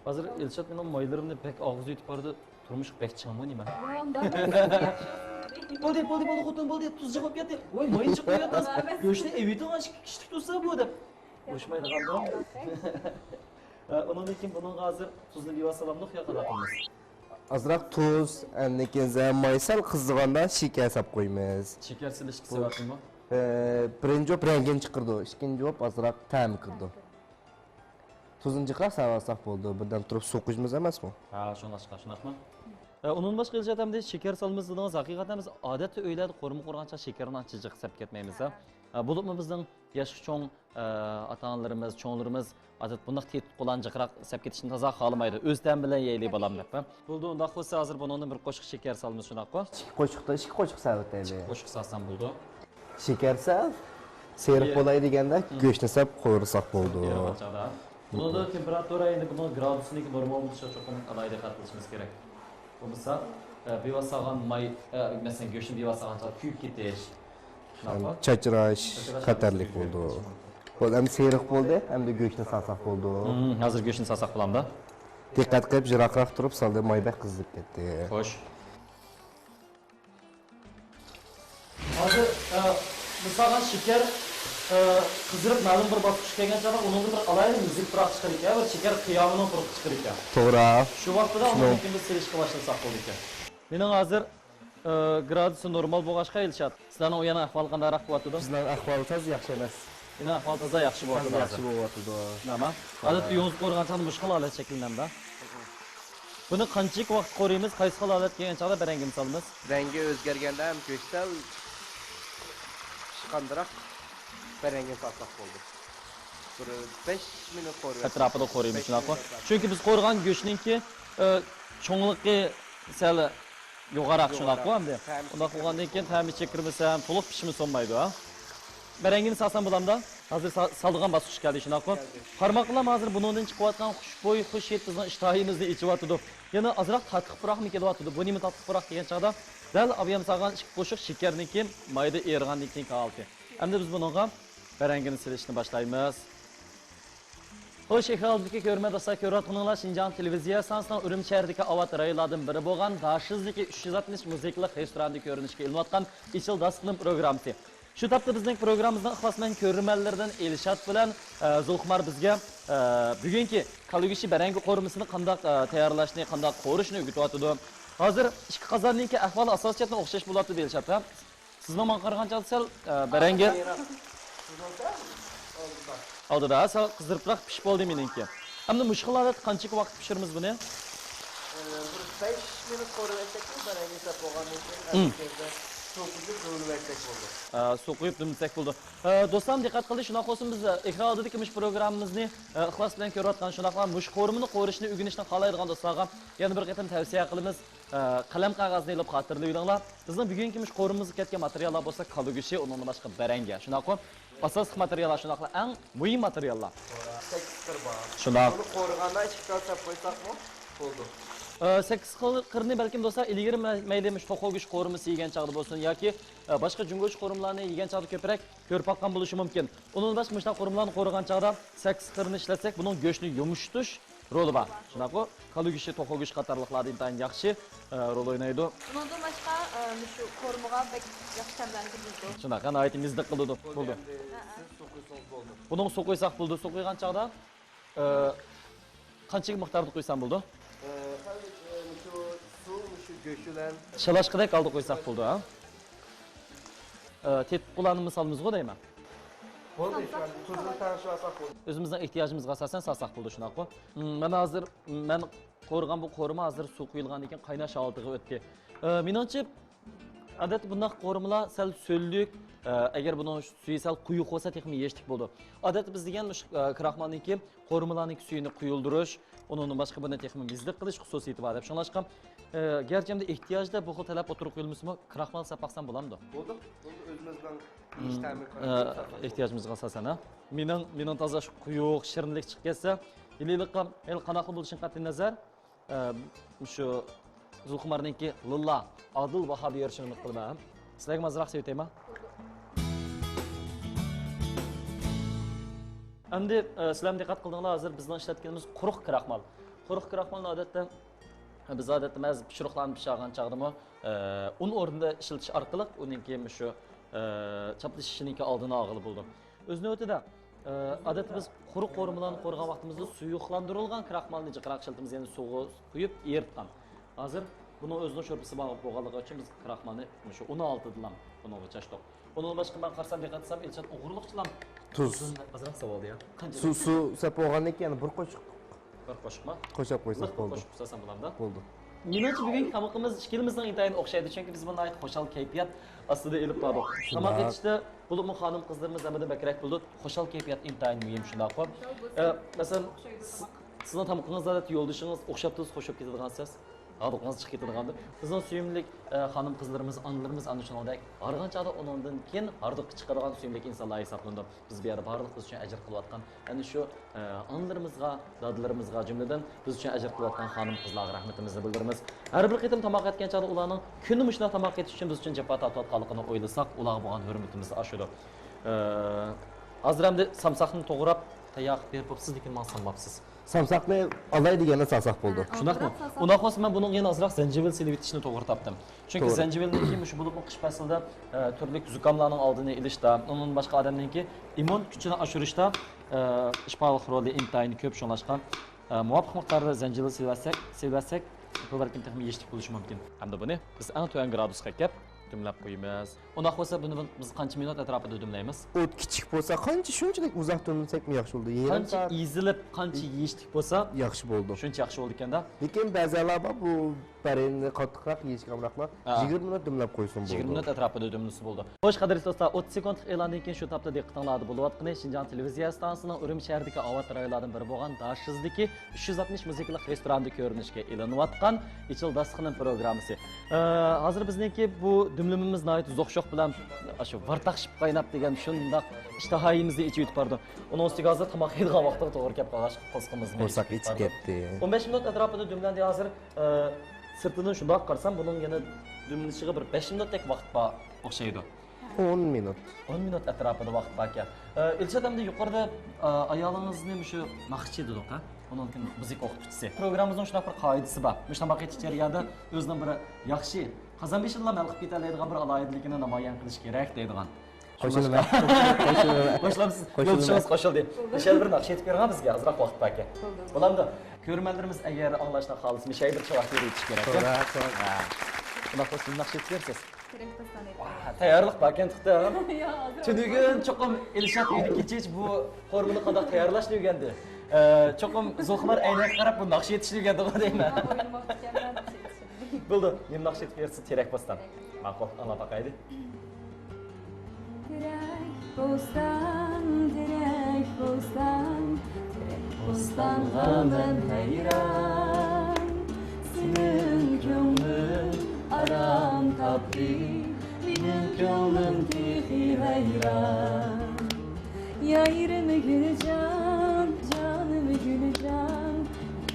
ھازىر ئىلشات مېنىڭ مايلىرىمنى بەك ئاغزىدا يۇتۇپ بارىدۇ، تۇرمۇشقا بەك چىڭمۇ نېمە؟ بولدى، بولدى، بولدى، خوتۇن، بولدى، تۇز چىقىپ كەتتى. ۋاي، ماي چىقىپ كەتتى. گۆشنى ئېۋىتىڭ، ئىككى كىشىلىك تۇزسا بۇ دەپ. بوشىمايدىغان بۇ. ئۇنىڭدىن كېيىن بۇنىڭغا ھازىر تۇزنى بىۋاسىتە سالامدۇق يا قانداق قىلىمىز؟ ئازراق تۇز، ئاندىن كېيىن ماي سەل قىزىغاندا شېكەر ساپ قويىمىز. شېكەر سېلىشقا سەۋەبمۇ؟ ئە، بىرىنچى بوپ رەڭگىنى چىقىرىدۇ، ئىككىنچى بوپ ئازراق تەمى كىرىدۇ. تۇزنى جىقراق سېلىۋالساق بولىدۇ، بىردەم تۇرۇپ سوقۇشىمىز ئەمەسمۇ؟ ھە، شۇڭلاشقا، شۇنداقمۇ؟ ئە، ئۇنىڭدىن باشقا ئىلشات ئەمدى شېكەر سالىمىز دېدىڭىز، ھەقىقەتەن بىز ئادەتتە ئۆيلەردە قورۇما قورغانچە شېكەرنى ئانچە جىق سەپ كەتمەيمىز، ھە. ھە، بولۇپمۇ بىزنىڭ ياشقا چوڭ، ئە، ئاتا-ئانىلىرىمىز، چوڭلىرىمىز ئادەتتە بۇنداق تېتىققۇلارنى جىقراق سەپ كېتىشنى تازا خالىمايدۇ. ئۆز تەمى بىلەن يەيلى بالام دەپ، ھە. بولدى، ئۇنداق بولسا ھازىر بۇنىڭدىن بىر قوشۇق شېكەر سالىمىز، شۇنداققۇ؟ ئىككى قوشۇقتا، ئىككى قوشۇق سەۋەتەيلى. ئىككى قوشۇق سالسام بولىدۇ. شېكەر سەل سېرىق بولاي دېگەندە، مم، گۆشنى سەپ قورۇساق بولىدۇ. بۇنىڭدا تېمپېراتۇرا، ئەمدى بۇنىڭ گرادۇسىنىڭكى نورمال بولۇشىغا چوقۇم ئالاھىدە دىققەت قىلىشىمىز كېرەك. بولمىسا، ئە، بىۋاسىتە سالغان ماي، ئە، مەسىلەن، گۆشنى بىۋاسىتە سالغان چاغدا كۆيۈپ كېتىش. شۇنداقمۇ؟ چاچراش خەتەرلىك بولىدۇ. بولدى، ئەمدى سېرىق بولدى، ئەمدى گۆشنى سالساق بولىدۇ. مم، ھازىر گۆشنى سالساق بولامدا؟ دىققەت قىلىپ، يىراقراق تۇرۇپ سالدى، ماي بەك قىزىپ كەتتى. خوش. ھازىر، ئە، بىز سالغان شېكەر، ئە، قىزىرىپ مەلۇم بىر باسقۇچقا كەلگەن چاغدا ئۇنىڭدىن بىر ئالاھىدە مۈزۈك پۇراق چىقىدىكەن، بىر شېكەر قىيامىنىڭ پۇرىقى چىقىدىكەن. توغرا. شۇ ۋاقتىدا ئۇنىڭدىن كېيىن بىز سېلىشقا باشلىساق بولىدىكەن. مېنىڭ ھازىر، ئە، گرادۇسى نورمال بولغاچقا، ئىلشات، سىلەرنىڭ ئۇ يەرنىڭ ئەھۋالى قانداقراق بولۇۋاتىدۇ؟ بىزنىڭ ئەھۋال تازا ياخشى ئەمەس. مېنىڭ ئەھۋال تازا ياخشى بولۇۋاتىدۇ ھازىر. ياخشى بولۇۋاتىدۇ. نېمە؟ ئادەتتە ئۆيىڭىزدە قورۇغان چاغدا مۇشۇ خىل ھالەت شەكىللىنەمدۇ؟ بۇنى قانچىلىك ۋاقىت قورۇيمىز؟ قايسى خىل ھالەتكە كەلگەن چاغدا بەرەڭگىنى سالىمىز؟ رەڭگى ئۆزگەرگەندە ھەم گۆش سەل پىشقاندىراق بەرەڭگىنى سالساق بولدى. بىر بەش مىنۇت قورۇيمىز. ئەتراپىدا قورۇيمىز، شۇنداققۇ؟ چۈنكى بىز قورۇغان گۆشنىڭكى، ئە، چوڭلۇقى سەل يوغانراق، شۇنداققۇ ئەمدى؟ ئۇنداق بولغاندىن كېيىن تەمى ئىچىگە كىرمىسە ھەم تولۇق پىشمىسا بولمايدۇ، ھە؟ بەرەڭگىنى سالسام بولامدا؟ ھازىر سا-، سالىدىغان باسقۇچ كەلدى، شۇنداققۇ؟ كەلدى. بارماقلىرىم ھازىر بۇنىڭدىن چىقىۋاتقان خۇشبۇي، خۇش ھىد بىزنىڭ ئىشتىھايىمىزنى ئېچىۋاتىدۇ. يەنە ئازراق تاتلىق پۇراقمۇ كېلىۋاتىدۇ. بۇ نېمە تاتلىق پۇراق دېگەن چاغدا، دەل ئاۋۇ يەم سالغان ئىككى قوشۇق شېكەرنىڭكى مايدا ئېرىغاندىن كېيىنكى ھالىتى. ئەمدى بىز بۇنىڭغا بەرەڭگىنى سېلىشنى باشلايمىز. خوش، ئېكران ئالدىدىكى كۆرۈرمەن دوستلار، كۆرۈۋاتقىنىڭلار شىنجاڭ تېلېۋىزىيە ئىستانسىسىنىڭ ئۈرۈمچى شەھىرىدىكى ئاۋات رايونلاردىن بىرى بولغان داشىزدىكى ئۈچ يۈز ئاتمىش مۇزىكىلىق رېستورانىدا كۆرۈنۈشكە ئېلىنىۋاتقان ئېچىل داستىخىنىم پروگراممىسى. شۇ تاپتا بىزنىڭ پروگراممىمىزنىڭ ئىخلاسمەن كۆرۈرمەنلىرىدىن ئېلشات بىلەن، ئە، زۇلخۇمار بىزگە، ئە، بۈگۈنكى كالا گۆشى بەرەڭگە قورۇمىسىنى قانداق، ئە، تەييارلاشنى، قانداق قورۇشنى ئۆگىتىۋاتىدۇ. ھازىر ئىككى قازاننىڭكى ئەھۋالى ئاساسىي جەھەتتىن ئوخشاش بولۇۋاتىدۇ، ئېلشات، ھە؟ سىزنىڭ ماڭا قارىغان چاغدا سەل، ئە، بەرەڭگە ئالدىدا، ھە، سەل قىزىرىپراق پىشىپ بولدى مېنىڭكى. ئەمدى مۇشۇ خىل ھالەتتە قانچىلىك ۋاقىت پىشۇرىمىز بۇنى؟ ئە، بىر بەش مىنۇت قورۇۋەتسەكمۇ، بەرەنگە ھېساب بولغاندىن كېيىن، مم. ئەمدى سۇ قۇيۇپ دۈملىۋەتسەك بولدى. ئە، سۇ قۇيۇپ دۈملىسەك بولدى. ئە، دوستلار دىققەت قىلدى، شۇنداق بولسۇن، بىز، ئە، ئېكران ئالدىدىكى مۇشۇ پروگراممىمىزنى، ئە، ئىخلاس بىلەن كۆرۈۋاتقان، شۇنداقلا مۇشۇ قورۇمىنى قورۇشنى ئۆگىنىشنى خالايدىغان دوستلارغا يەنە بىر قېتىم تەۋسىيە قىلىمىز. ئە، قەلەم قەغەزنى ئېلىپ خاتىرىلىۋېلىڭلار. بىزنىڭ بۈگۈنكى مۇشۇ قورۇمىمىزغا كەتكەن ماتېرىياللار بولسا كالا گۆشى، ئۇنىڭدىن باشقا بەرەڭگە. شۇنداققۇ؟ ئاساسلىق ماتېرىياللار، شۇنداقلا ئەڭ مۇھىم ماتېرىياللار. سەككىز قىر بار. شۇنداق. بۇنى قورۇغاندا ئىككى تال سەپ قويساقمۇ بولىدۇ. ئە، سەككىز قىر-، قىرنى بەلكىم دوستلار ئىلگىرى مە-، مەيلى مۇشۇ توخۇ گۆشى قورۇمىسى يېگەن چاغدا بولسۇن ياكى، ئە، باشقا جۇڭگوچە قورۇمىلارنى يېگەن چاغدا كۆپرەك كۆرۈپ باققان بولۇشى مۇمكىن. ئۇنىڭدىن باشقا مۇشۇنداق قورۇمىلارنى قورۇغان چاغدا سەككىز قىرنى ئىشلەتسەك، بۇنىڭ گۆشنى يۇمشىتىش رولى بار. شۇنداققۇ؟ كالا گۆشى، توخۇ گۆشى قاتارلىقلاردا ئىنتايىن ياخشى، ئە، رول ئوينايدۇ. بۇنىڭدىن باشقا، ئە، مۇشۇ قورۇمىغا بەك ياخشى تەملەرنى كىرگۈزىدۇ. شۇنداق، ھە، ناھايىتى مەززىلىك قىلىدۇ. بولدى. بولدى. ئەمدى سىز سۇ قۇيسىڭىز بولدى. بۇنىڭغا سۇ قۇيساق بولدى. سۇ قۇيغان چاغدا، ئە، قانچىلىك مىقداردا قۇيسام بولدى؟ ئە، خەلى، ئە، مۇشۇ سۇ، مۇشۇ گۆش بىلەن شالاشقىدەك ھالدا قۇيساق بولدى، ھە؟ ئە، تېتىپ قۇلانىمۇ سالىمىزغۇ دەيمەن. بولدى، شۇ تۇزنى تەڭشىۋالساق بولدى. ئۆزىمىزنىڭ ئېھتىياجىمىزغا ئاساسەن سالساق بولدى، شۇنداققۇ؟ مم، مانا ھازىر مەن قورۇغان بۇ قورۇما ھازىر سۇ قۇيۇلغاندىن كېيىن قايناش ھالىتىگە ئۆتتى. ئە، مېنىڭچە، ئادەتتە بۇنداق قورۇمىلار سەل سۈللۈك، ئە، ئەگەر بۇنىڭ سۈيى سەل قويۇق بولسا تېخىمۇ يېيىشلىك بولىدۇ. ئادەتتە بىز دېگەن مۇشۇ، ئە، كراخمالنىڭكى قورۇمىلارنىڭكى سۈيىنى قۇيۇلدۇرۇش، ئۇنىڭدىن باشقا بۇنى تېخىمۇ مەززىلىك قىلىش خۇسۇسىيىتى بار دەپ شۇڭلاشقا، ئە، گەرچە ئەمدى ئېھتىياجدا بۇ خىل تەلەپ ئوتتۇرىغا قويۇلمىسىمۇ، كراخمال ساپ باقسام بولامدۇ؟ بولدى، بولدى، ئۆزىمىزنىڭ يېيىش تەمى، ئە، ئېھتىياجىمىزغا ئاساسەن، ھە؟ مېنىڭ، مېنىڭ تازا شۇ قويۇق، شىرىنلىك چىقىپ كەتسە، ھېلىقى، ھېلى قانداقلا بولۇشىدىن قەتئىينەزەر، ئە، شۇ زۇلخۇمارنىڭكى لىللا ئادىل باھا بېرىشىنى ئۈمىد قىلىمەن. سىلەرگە ئازراق سېۋىتەيمەن. ئەمدى، ئە، سىلەرمۇ دىققەت قىلدىڭلار، ھازىر بىزنىڭ ئىشلەتكىنىمىز قۇرۇق كراخمال. قۇرۇق كراخمالنى ئادەتتە، بىز ئادەتتە بەزى پىشۇرۇقلارنى پىشۇرغان چاغدىمۇ، ئە، ئۇن ئورنىدا ئىشلىتىش ئارقىلىق ئۇنىڭكى مۇشۇ، ئە، چاپلىشىشىنىڭكى ئالدىنى ئالغىلى بولىدۇ. ئۆز نۆۋىتىدە، ئە، ئادەتتە بىز قۇرۇق قورۇمىلارنى قورۇغان ۋاقتىمىزدا سۇيۇقلاندۇرۇلغان كراخمالنى جىقراق ئىشلىتىمىز، يەنى سۇغا قۇيۇپ ئېرىتقان. ھازىر بۇنىڭ ئۆزىنىڭ شورپىسى بار بولغانلىقى ئۈچۈن بىز كراخمالنى مۇشۇ ئۇن ھالىتىدىلا بۇنىڭغا چاچتۇق. ئۇنىڭدىن باشقا مەن قارىسام، دىققەت قىلسام، ئىلشات ئوغرىلىقچىلام. تۇز. ئازراق ساۋال دېيە. قانچە؟ سۇ، سۇ سەپ بولغاندىن كېيىن يەنە بىر قوشۇق. بىر قوشۇقما؟ قوشۇپ قويساق بولدى. قوشۇق قويسام بولامدا؟ بولدى. مېنىڭچە بۈگۈنكى تامىقىمىز ئىككىمىزنىڭ ئىنتايىن ئوخشايدۇ، چۈنكى بىز بۇنى ناھايىتى خۇشال كەيپىيات ئاستىدا ئېلىپ باردۇق. شۇنداق. تاماق ئېتىشتە بولۇپمۇ خانىم-قىزلىرىمىز ھەممىدىن بەكرەك بولىدۇ. خۇشال كەيپىيات ئىنتايىن مۇھىم، شۇنداققۇ؟ ئە، مەسىلەن، سىز، سىزنىڭ تامىقىڭىزدا يولدىشىڭىز ئوخشاپ تۇرسا خۇش بولۇپ كېتىدىغان سىز. ھاردۇقىڭىز چىقىپ كېتىدىغاندۇ. بىزنىڭ سۆيۈملۈك، ئە، خانىم-قىزلىرىمىز، ئانىلىرىمىز ئەنە شۇنىڭدەك ھارغان چاغدا ئۇنىڭدىن كېيىن ھاردۇققا چىقىدىغان سۆيۈملۈك ئىنسانلار ھېسابلىنىدۇ. بىز بۇ يەردە بارلىق بىز ئۈچۈن ئەجىر قىلىۋاتقان ئەنە شۇ، ئە، ئانىلىرىمىزغا، دادىلىرىمىزغا، جۈملىدىن بىز ئۈچۈن ئەجىر قىلىۋاتقان خانىم-قىزلارغا رەھمىتىمىزنى بىلدۈرىمىز. ھەر بىر قېتىم تاماق ئەتكەن چاغدا ئۇلارنىڭ كۈندە مۇشۇنداق تاماق ئېتىش ئۈچۈن بىز ئۈچۈن جاپا تارتىۋاتقانلىقىنى ئويلىساق، ئۇلارغا بولغان ھۆرمىتىمىز ئاشىدۇ. ئە، ھازىر ئەمدى سامساقنى توغراپ تەييار قىلىپ بېرىپ بوپسىز، لېكىن ماڭا سالماپسىز. سامساقنى ئالاي دېگەندە سالساق بولدى. ھە، شۇنداقمۇ؟ ئۇنداق بولسا مەن بۇنىڭغا يەنە ئازراق زەنجىۋىل سېلىپ ئېتىشنى توغرا تاپتىم. چۈنكى توغرا. زەنجىۋىلنىڭكى مۇشۇ بولۇپمۇ قىش پەسلىدە، ئە، تۈرلۈك زۇكاملارنىڭ ئالدىنى ئېلىشتا، ئۇنىڭدىن باشقا ئادەمنىڭكى ئىممۇن كۈچىنى ئاشۇرۇشتا، ئە، شىپالىق رولى ئىنتايىن كۆپ، شۇڭلاشقا، ئە، مۇۋاپىق مىقداردا زەنجىۋىل سېلىۋەتسەك، سېلىۋەتسەك، بۇ بەلكىم تېخىمۇ يېيىشلىك بولۇشى مۇمكىن. ئەمدى بۇنى بىز ئەڭ تۆۋەن گرادۇسقا ئەكەپ دۈملەپ قويىمىز. ئۇنداق بولسا بۇنى بىز قانچە مىنۇت ئەتراپىدا دۈملەيمىز؟ ئوت كىچىك بولسا، قانچە شۇنچىلىك ئۇزاق دۈملىسەكمۇ ياخشى بولىدۇ. يېرىم قانچە سائەت ئېزىلىپ، قانچە يېيىشلىك بولسا، ياخشى بولىدۇ. شۇنچە ياخشى بولىدىكەن-دە. لېكىن بەزىلەر بار، بۇ بەرەنگىنى قاتتىقراق يېيىشكە ئامراقلار ھە. يىگىرمە مىنۇت دۈملەپ قويسۇن يىگىرمە بولىدۇ. مىنۇت ئەتراپىدا دۈملىسە بولىدۇ. خوش، قەدىرلىك دوستلار، ئوتتۇز سېكۇنتلۇق ئېلاندىن كېيىن شۇ تاپتا دىققىتىڭلاردا بولۇۋاتقىنى شىنجاڭ تېلېۋىزىيە ئىستانسىسىنىڭ ئۈرۈمچى شەھىرىدىكى ئاۋات رايونلاردىن بىرى بولغان داشىزدىكى ئۈچ يۈز ئاتمىش مۇزىكىلىق رېستوراندا كۆرۈنۈشكە ئېلىنىۋاتقان ئېچىل داستىخىنىم پروگراممىسى. ئە، ھازىر بىزنىڭكى بۇ دۈملىمىمىز ناھايىتى زوق شوق بىلەن، ئاشۇ ۋارتاقشىپ قايناپ دېگەن شۇنداق ئىشتىھايىمىزنى ئېچىۋېتىپ بارىدۇ. ئۇنىڭ ئۈستىگە ھازىر تاماق يەيدىغان ۋاقىتقا توغرا كەپ قالغاچقا، قورسىقىمىزمۇ قورساق ئېچىپ كەتتى. ئون بەش مىنۇت ئەتراپىدا دۈملەندى ھازىر. ئە، سىرتىدىن شۇنداق قارىسام، بۇنىڭ يەنە دۈملىشىگە بىر بەش مىنۇتتەك ۋاقىت بار ئوخشايدۇ. ئون مىنۇت. ئون مىنۇت ئەتراپىدا ۋاقىت باركەن. ئە، ئىلشات ئەمدى يۇقىرىدا، ئە، ئايالىڭىزنى مۇشۇ ناخشىچى دېدۇق، ھە؟ ئۇنىڭ مۇزىكا ئوقۇتقۇچىسى. پروگراممىمىزنىڭ شۇنداق بىر قائىدىسى بار. مۇشۇ تاماق ئېتىش جەريانىدا ئۆزىنىڭ بىر ياخشى، قازان بېشىدىلا ھەل قىلىپ كېتەلەيدىغان بىر ئالاھىدىلىكىنى نامايان قىلىش كېرەك دەيدىغان. قوشۇلىمەن. قوشۇلىمەن. قوشۇلامسىز؟ قوشۇلىمەن. يولدىشىڭىز قوشۇلدى. بولدى. مۇشۇ يەردە بىر ناخشا ئېيتىپ بېرىڭە بىزگە، ئازراق ۋاقىت باركەن. بولدى. بولامدۇ؟ كۆرۈرمەنلىرىمىز ئەگەر ئاڭلاشنى خالىسا، مۇشۇ يەردە بىر چاۋاك بېرىۋېتىش كېرەك. توغرا، توغرا. ھە. ئۇنداق بولسا ناخشا ئېيتىپ بېرىسىز. تەييارلىق باركەن تۇتتى. تۈنۈگۈن چوقۇم ئىلشات ئۆيدە كېچىچە بۇ قورۇمىنى قانداق تەييارلاشنى ئۆگەندى. چوقۇم زۇلخۇمار ئەينەككە قاراپ بۇ ناخشا ئېيتىشنى ئۆگەندىغۇ دەيمەن. بولدى، نېمە ناخشا ئېيتىپ بېرىسىز؟ تېرەك بوستان. ماقۇل، ئاڭلاپ باقايلى. تېرەك بوستان، تېرەك بوستان، تېرەك بوستانغا مەن ھەيران. سېنىڭ كۆڭلۈڭ ئارام تاپتى، مېنىڭ كۆڭلۈم تېخى ھەيران. يايرىم گۈلجان، جانىم گۈلجان،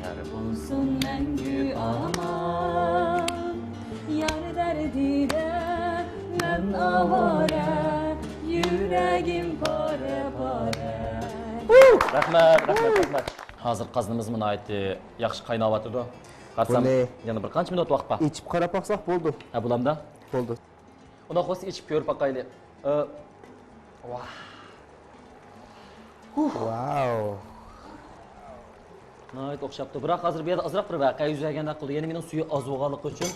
يار بولسۇن مەڭگۈ ئامان. يار دەردىدە مەن ئاۋارە، يۈرەگىم پارە-پارە. رەھمەت، رەھمەت، رەھمەت. ھازىر قازىنىمىزمۇ ناھايىتى ياخشى قايناۋاتىدۇ. قارىسام، بۇنى يەنە بىر قانچە مىنۇت ۋاقىت بار؟ ئېچىپ قاراپ باقساق بولدى. ھە، بولامدا؟ بولدى. ئۇنداق بولسا ئېچىپ كۆرۈپ باقايلى. ئى، ۋاھ. ۋاۋ. ناھايىتى ئوخشاپتۇ. بىراق ھازىر بۇ يەردە ئازراق بىر ۋەقە يۈز بەرگەندەك قىلدى. يەنى مېنىڭ سۈيى ئاز بولغانلىقى ئۈچۈن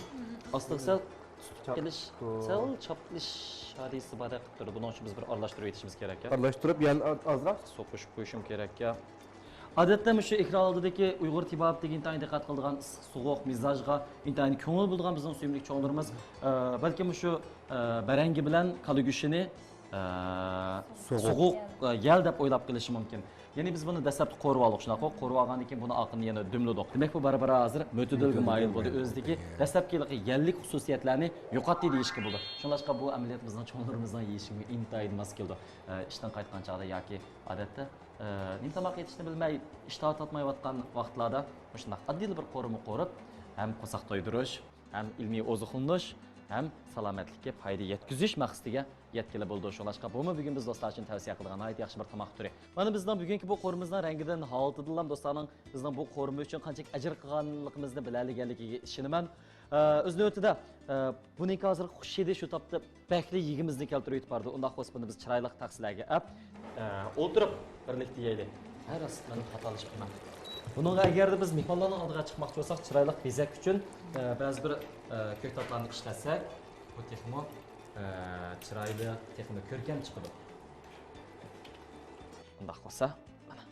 ئاستىغا سەل تۇتۇپ قېلىش، سەل چاپلىش ھادىسىسى باردەك قىلىپ تۇرىدۇ. بۇنىڭ ئۈچۈن بىز بىر ئارىلاشتۇرۇپ ئېتىشىمىز كېرەك. ئارىلاشتۇرۇپ يەنە ئاز-، ئازراق سۇ قوشۇپ قويۇشۇم كېرەك. ئادەتتە مۇشۇ ئېكران ئالدىدىكى ئۇيغۇر تېبابىتىگە ئىنتايىن دىققەت قىلىدىغان ئىسسىق سوغۇق مىزاجغا ئىنتايىن كۆڭۈل بۆلىدىغان بىزنىڭ سۆيۈملۈك چوڭلىرىمىز، ئە، بەلكىم مۇشۇ، ئە، بەرەڭگى بىلەن كالا گۆشىنى، ئە، سوغۇق. سوغۇق، ئە، يەل دەپ ئويلاپ قېلىشى مۇمكىن. يەنى بىز بۇنى دەسلەپتە قورۇۋالدۇق، شۇنداققۇ؟ قورۇۋالغاندىن كېيىن بۇنى ئارقىدىن يەنە دۈملىدۇق. دېمەك، بۇ بارا-بارا ھازىر مۆتىدىلگە مايىل بولدى. ئۆزىدىكى دەسلەپكى يەللىك خۇسۇسىيەتلەرنى يوقاتتى دېيىشكە بولىدۇ. شۇڭلاشقا بۇ ئەمەلىيەتتە بىزنىڭ چوڭلىرىمىزنىڭ يېيىشىگە ئىنتايىن ماس كېلىدۇ. ئە، ئىشتىن قايتقان چاغدا ياكى ئادەتتە، ئە، نېمە تاماق يېتىشنى بىلمەي، ئىشتىھا تارتمايۋاتقان ۋاقىتلاردا مۇشۇنداق ئاددىيلا بىر قورۇما قورۇپ، ھەم قورساق تويدۇرۇش، ھەم ئىلمىي ئوزۇقلىنىش، ھەم سالامەتلىككە پايدا يەتكۈزۈش مەقسىتىگە يەتكىلى بولىدۇ. شۇڭلاشقا بۇمۇ بۈگۈن بىز دوستلار ئۈچۈن تەۋسىيە قىلىدىغان ناھايىتى ياخشى بىر تاماق تۈرى. مانا بىزنىڭ بۈگۈنكى بۇ قورۇمىمىزنىڭ رەڭگىدىن، ھالىتىدىنلا دوستلارنىڭ بىزنىڭ بۇ قورۇمى ئۈچۈن قانچىلىك ئەجىر قىلغانلىقىمىزنى بىلەلىگەنلىكىگە ئىشىنىمەن. ئە، ئۆز نۆۋىتىدە، ئە، بۇنىڭكى ھازىر خۇش ھىدى شۇ تاپتا بەكلا يېگۈمىزنى كەلتۈرۈۋېتىپ بارىدۇ. ئۇنداق بولسا بۇنى بىز چىرايلىق تەخسىلەرگە ئەپ، ئە، ئولتۇرۇپ بىرلىكتە يەيلى. ھە، راست، مەن خاتالىشىپتىمەن. بۇنىڭغا ئەگەر بىز مېھمانلارنىڭ ئالدىغا چىقماقچى بولساق، چىرايلىق بېزەك ئۈچۈن، ئە، بەزى بىر، ئە، كۆكتاتلارنى ئىشلەتسەك، بۇ تېخىمۇ، ئە، چىرايلىق، تېخىمۇ كۆركەم چىقىدۇ. ئۇنداق بولسا، مانا.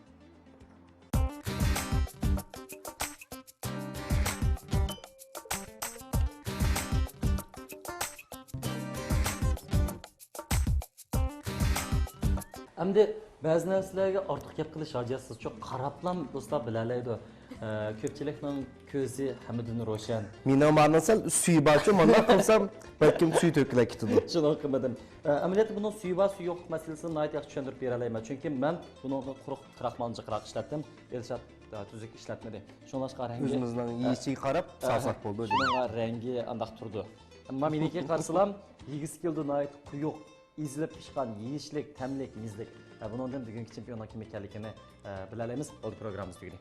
ئەمدى بەزى نەرسىلەرگە ئارتۇق گەپ قىلىش ھاجەتسىزچۇ، قاراپلام دوستلار بىلەلەيدۇ. ئە، كۆپچىلىكنىڭ كۆزى ھەممىدىن روشەن. مېنىڭ مانىڭ سەل سۈيى بارچۇ، مانداق قىلسام بەلكىم سۈيى تۆكۈلۈپ كېتىدۇ. شۇنىڭ قىممىتىم. ئە، ئەمەلىيەتتە بۇنىڭ سۈيى بار، سۈيى يوقلۇق مەسىلىسىنى ناھايىتى ياخشى چۈشەندۈرۈپ بېرەلەيمەن. چۈنكى مەن بۇنىڭغا قۇرۇق كراخمالنى جىقراق ئىشلەتتىم. ئىلشات، ئە، تۈزۈك ئىشلەتمىدى. شۇڭلاشقا رەڭگى، ئۆزىمىزنىڭ ئە، يېيىشىگە قاراپ ئە، سالساق بولىدۇ. شۇنىڭغا رەڭگى ئانداق تۇرىدۇ. ئەمما مېنىڭكىگە قارىسىلام، يېگۈسى كېلىدۇ، ناھايىتى قويۇق، ئېزىلىپ پىشقان، يېيىشلىك، تەملىك، مېزىلىك. ھە، بۇنىڭدىن بۈگۈنكى چېمپىيوننىڭ كىم ئىكەنلىكىنى، ئە، بىلەلەيمىز. بولدى، پروگراممىمىز تۈگىدى.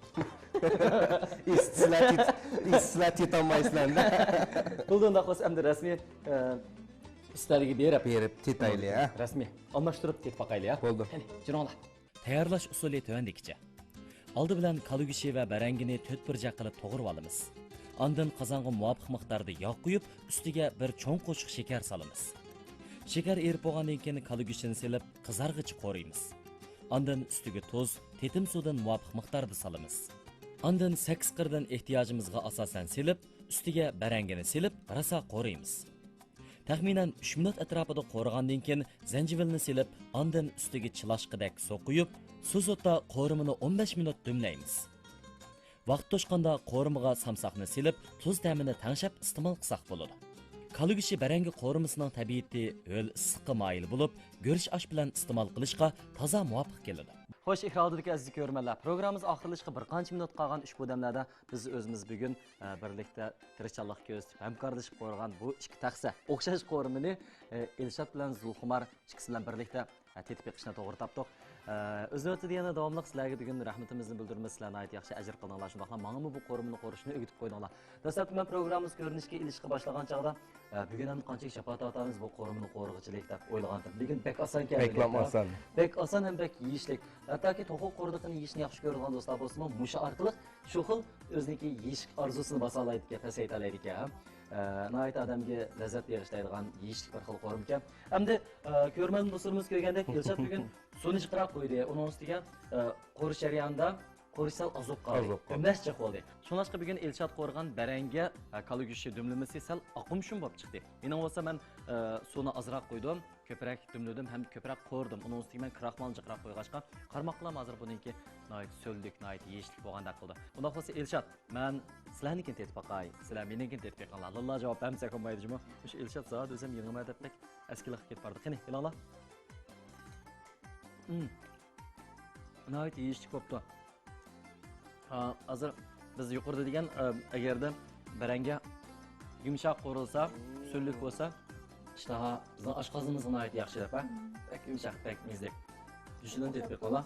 ئىستىلات يېت-، ئىستىلات يېتالمايسىلەر. بولدى، ئۇنداق بولسا ئەمدى رەسمىي، ئە، ئۈستەلگە بېرىپ. بېرىپ تېتايلى، ھە؟ رەسمىي ئالماشتۇرۇپ تېتىپ باقايلى، ھە؟ بولدى. قېنى، جۈرۈڭلار. تەييارلاش ئۇسۇلى تۆۋەندىكىچە. ئالدى بىلەن كالا گۆشى ۋە بەرەڭگىنى تۆت بۇرجەك قىلىپ توغرىۋالىمىز. ئاندىن قازانغا مۇۋاپىق مىقداردا ياغ قۇيۇپ، ئۈستىگە بىر چوڭ قوشۇق شېكەر سالىمىز. شېكەر ئېرىپ بولغاندىن كېيىن كالا گۆشىنى سېلىپ، قىزارغىچە قورۇيمىز. ئاندىن ئۈستىگە تۇز، تېتىم سۇدىن مۇۋاپىق مىقداردا سالىمىز. ئاندىن سەككىز قىردىن ئېھتىياجىمىزغا ئاساسەن سېلىپ، ئۈستىگە بەرەڭگىنى سېلىپ، راسا قورۇيمىز. تەخمىنەن ئۈچ مىنۇت ئەتراپىدا قورۇغاندىن كېيىن، زەنجىۋىلنى سېلىپ، ئاندىن ئۈستىگە چىلاشقىدەك سۇ قۇيۇپ، سۇس ئوتتا قورۇمىنى ئون بەش مىنۇت دۈملەيمىز. ۋاقىت توشقاندا قورۇمىغا سامساقنى سېلىپ، تۇز تەمىنى تەڭشەپ ئىستېمال قىلساق بولىدۇ. كالا گۆشى بەرەڭگى قورۇمىسىنىڭ تەبىئىتى ھۆل ئىسسىققا مايىل بولۇپ، گۈرۈچ ئاش بىلەن ئىستېمال قىلىشقا تازا مۇۋاپىق كېلىدۇ. خوش، ئېكران ئالدىدىكى ئەزىز كۆرۈرمەنلەر، پروگراممىمىز ئاخىرلىشىشقا بىر قانچە مىنۇت قالغان ئۇشبۇ دەملەردە بىز ئۆزىمىز بۈگۈن، ئە، بىرلىكتە تىرىشچانلىق كۆرسىتىپ، ھەمكارلىشىپ قورۇغان بۇ ئىككى تەخسە ئوخشاش قورۇمىنى، ئە، ئىلشات بىلەن زۇلخۇمار ئىككىسى بىلەن بىرلىكتە، ئە، تېتىپ بېقىشنى توغرا تاپتۇق. ئە، ئۆز نۆۋىتىدە يەنە داۋاملىق سىلەرگە بۈگۈن رەھمىتىمىزنى بىلدۈرىمىز. سىلەر ناھايىتى ياخشى ئەجىر قىلدىڭلار، شۇنداقلا ماڭىمۇ بۇ قورۇمىنى قورۇشنى ئۆگىتىپ قويدۇڭلار. دەسلەپتە مەن پروگراممىمىز كۆرۈنۈشكە ئېلىشقا باشلىغان چاغدا، ئە، بۈگۈن ئەمدى قانچىلىك جاپا تارتىمىز بۇ قورۇمىنى قورۇغۇچىلىك دەپ ئويلىغانتىم. لېكىن بەك ئاسانكەن، بەكلا ئەلۋەتتە. ئاسان. بەك ئاسان ھەم بەك يېيىشلىك. ھەتتاكى توخۇ قوردىقىنى يېيىشنى ياخشى كۆرىدىغان دوستلار بولسىمۇ، مۇشۇ ئارقىلىق شۇ خىل ئۆزىنىڭكى يېيىش ئارزۇسىنى باسالايدىكەن، پەسەيتەلەيدىكەن. ئە، ناھايىتى ئادەمگە لەززەت بېغىشلايدىغان يېيىشلىك بىر خىل قورۇمىكەن. ئەمدى، ئە، كۆرۈرمەن دوستلىرىمىز كۆرگەندەك، ئىلشات بۈگۈن سۇنى جىقراق قۇيدى. ئۇنىڭ ئۈستىگە، ئە، قورۇش جەريانىدا قورۇش سەل ئازۇپ قالدى. ئازۇپ قالدى. دۈملەشچە بولدى. شۇڭلاشقا بۈگۈن ئىلشات قورغان بەرەڭگە، ئە، كالا گۆشى دۈملىمىسى سەل ئاقۇمشۇم بولۇپ چىقتى. مېنىڭ بولسا مەن، ئە، سۇنى ئازراق قۇيدۇم، كۆپرەك دۈملىدىم ھەم كۆپرەك قورۇدۇم. ئۇنىڭ ئۈستىگە مەن كراخمالنى جىقراق قويغاچقا، قارىماقلارمۇ ھازىر بۇنىڭكى ناھايىتى سۈللۈك، ناھايىتى يېيىشلىك بولغاندەك قىلدى. ئۇنداق بولسا ئىلشات، مەن سىلەرنىڭكىنى تېتىپ باقاي، سىلەر مېنىڭكىنى تېتىپ بېقىڭلار. لاللا جاۋاب بەرمىسەك بولمايدۇ جۇمۇ. مۇشۇ ئىلشات زادى ئۆزۈم يېڭىما دەپتەك ئەسكىلىققا كېتىپ باردى. قېنى، ئېلىڭلار. مم. ناھايىتى يېيىشلىك بوپتۇ. ھا، ھازىر بىز يۇقىرىدا دېگەن، ئە، ئەگەردە بەرەڭگە يۇمشاق قورۇلسا، سۈللۈك بولسا، ئىشتىھا بىزنىڭ ئاشقازىنىمىزغا ناھايىتى ياخشى دەپ، ھە؟ بەك يۇمشاق، بەك مېزەك. جۈشىدىن تېتىپ بېقىڭلار.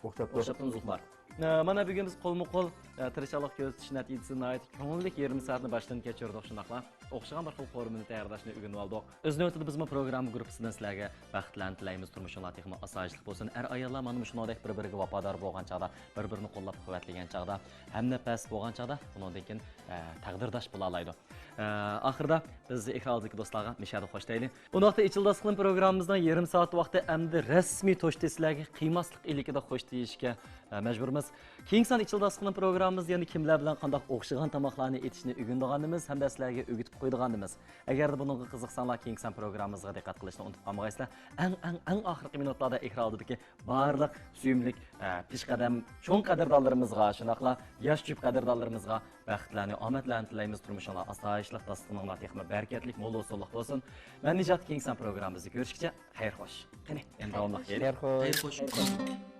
ئوخشاپتۇ. ئوخشاپتۇ زۇخمار. ئە، مانا بۈگۈن بىز قولمۇ قول، ئە، تىرىشچانلىق كۆرسىتىش نەتىجىسىدە ناھايىتى كۆڭۈللۈك يېرىم سائەتنى باشتىن كەچۈردۇق، شۇنداقلا ئوخشىغان بىر خىل قورۇمىنى تەييارلاشنى ئۆگىنىۋالدۇق. ئۆز نۆۋىتىدە بىزمۇ پروگرامما گۇرۇپپىسىدىن سىلەرگە بەختلەرنى تىلەيمىز، تۇرمۇشۇڭلار تېخىمۇ ئاسايىشلىق بولسۇن. ئەر-ئاياللار مانا مۇشۇنىڭدەك بىر-بىرىگە ۋاپادار بولغان چاغدا، بىر-بىرىنى قوللاپ-قۇۋۋەتلىگەن چاغدا، ھەمنەپەس بولغان چاغدا، ئۇنىڭدىن كېيىن، ئە، تەقدىرداش بولالايدۇ. ئە، ئاخىرىدا بىز ئېكران ئالدىدىكى دوستلارغا مۇشۇ يەردە خوش دەيلى. ئۇنداقتا ئېچىل داستىخىنى پروگراممىمىزنىڭ يېرىم سائەت ۋاقتى ئەمدى رەسمىي توشتى. سىلەرگە قىيماسلىق ئىلكىدە خوش دېيىشكە، ئە، مەجبۇرمىز. كېيىنكى سان ئېچىل داستىخىنى پروگراممىمىزدا يەنە كىملەر بىلەن قانداق ئوخشىغان تاماقلارنى ئېتىشنى ئۆگىنىدىغانىمىز ھەمدە سىلەرگە ئۆگىتىپ قويىدىغانىمىز. ئەگەردە بۇنىڭغا قىزىقساڭلار، كېيىنكى سان پروگراممىمىزغا دىققەت قىلىشنى ئۇنتۇپ قالمىغايسىلەر. ئەڭ، ئەڭ، ئەڭ ئاخىرقى مىنۇتلاردا ئېكران ئالدىدىكى بارلىق سۆيۈملۈك، ئە، پېشقەدەم چوڭ قەدىردانلىرىمىزغا، شۇنداقلا ياش جۈپ قەدىردانلىرىمىزغا بەختلەرنى، ئامەتلەرنى تىلەيمىز. تۇرمۇشۇڭلار ئاسايىشلىق، داستىخىنىڭلار تېخىمۇ بەرىكەتلىك، مول ھوسۇللۇق بولسۇن. مەن نىجات، كېيىنكى سان پروگراممىمىزدا كۆرۈشكىچە، خەير خوش. قېنى، يەنە داۋاملىق. خەير خوش. خەير خوش.